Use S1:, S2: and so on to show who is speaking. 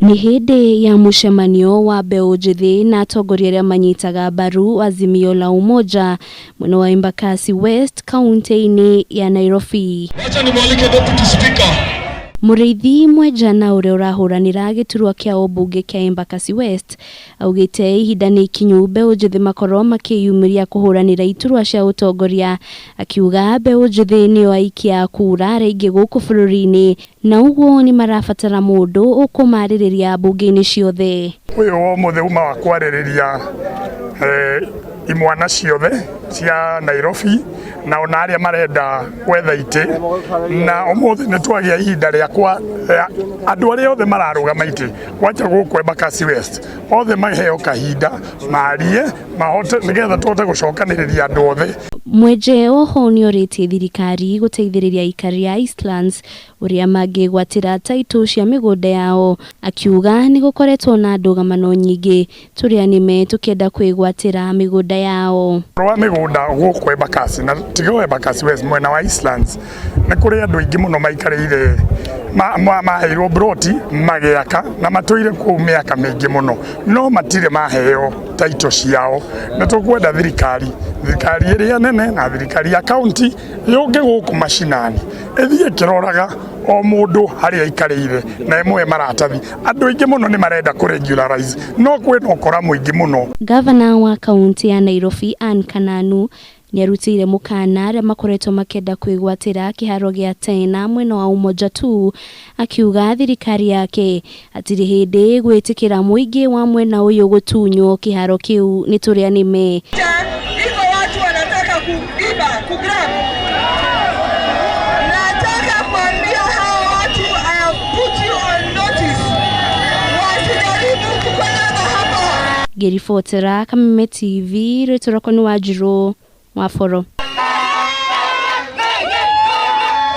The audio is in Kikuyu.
S1: Nĩ hĩndĩ ya mũcemanio wa mbeũ njĩthĩ na atongoria arĩa manyitaga mbaru Azimio la Umoja mwena wa Embakasi West kaunti-inĩ ya Nairobi.
S2: Wacha nimwalike Deputy Speaker.
S1: Mũrĩithi Mwenjana ũrĩa ũrahũranĩra gĩturwa kĩa ũmbunge kĩa Embakasi West augĩte ihinda nĩ ikinyu mbeũ njĩthĩ makorwo makĩyumĩria kũhũranĩra iturwa cia ũtongoria, akiuga mbeũ njĩthĩ nĩo aikia a kura arĩa aingĩ gũkũ bũrũri-inĩ na ũguo nĩ marabatara mũndũ ũkũmarĩrĩria mbunge-inĩ ciothe.
S3: Ũyũ wa ũmũthĩ uma wa kwarĩrĩria imwana ciothe cia Nairobi na ona arĩa marenda gwetha itĩ, na ũmũthĩ nĩ twagĩa ihinda rĩa kwa andũ arĩa othe mararũgama itĩ kwanja gũkũ Embakasi West othe maheo kahinda marie mahote nĩgetha tũhote gũcokanĩrĩria andũ othe.
S1: Mwenje oho nĩorĩtie thirikari gũteithĩrĩria aikari a Eastlands ũrĩa mangĩgwatĩra taitũ cia mĩgũnda yao, akiuga nĩ gũkoretwo na ndũgamano nyingĩ tũrĩa nĩme tũkĩenda kwĩgwatĩra mĩgũnda yao.
S3: Ũhoro wa mĩgũnda gũkũ Embakasi na tiga o Embakasi West, mwena wa Eastlands nĩ kũrĩ andũ aingĩ mũno maikarĩire maheirwo mburoti magĩaka na matũire kũu mĩaka mĩingĩ mũno no matirĩ maheo taitũ ciao. Nĩ tũkwenda thirikari, thirikari ĩrĩa nene na thirikari ya kaunti yũke gũkũ macinani ĩthiĩ ĩkĩroraga o mũndũ harĩa aikarĩire na ĩmũhe maratathi. Andũ aingĩ mũno nĩ marenda kũ regularize no kwĩna ũkora mũingĩ mũno.
S1: Gavana wa kaunti ya Nairobi Anne Kananu nĩarutĩire mũkana arĩa makoretwo makĩenda kwĩgwatĩra kĩharo gĩa Tena mwena wa Umoja Tu, akiuga thirikari yake hatirĩ hĩndĩ ĩgwĩtĩkĩra mũingĩ wa mwena ũyũ gũtunywo kĩharo kĩu nĩ tũrĩa nĩme.
S4: Iko watu wanataka kuiba, kugrab. Nataka kuambia hao watu, I have put you on notice. Wasijaribu kukanyaga hapa.
S1: Ngĩribotera Kameme TV, rĩtwa rĩakwa nĩ Wanjirũ wa Boro.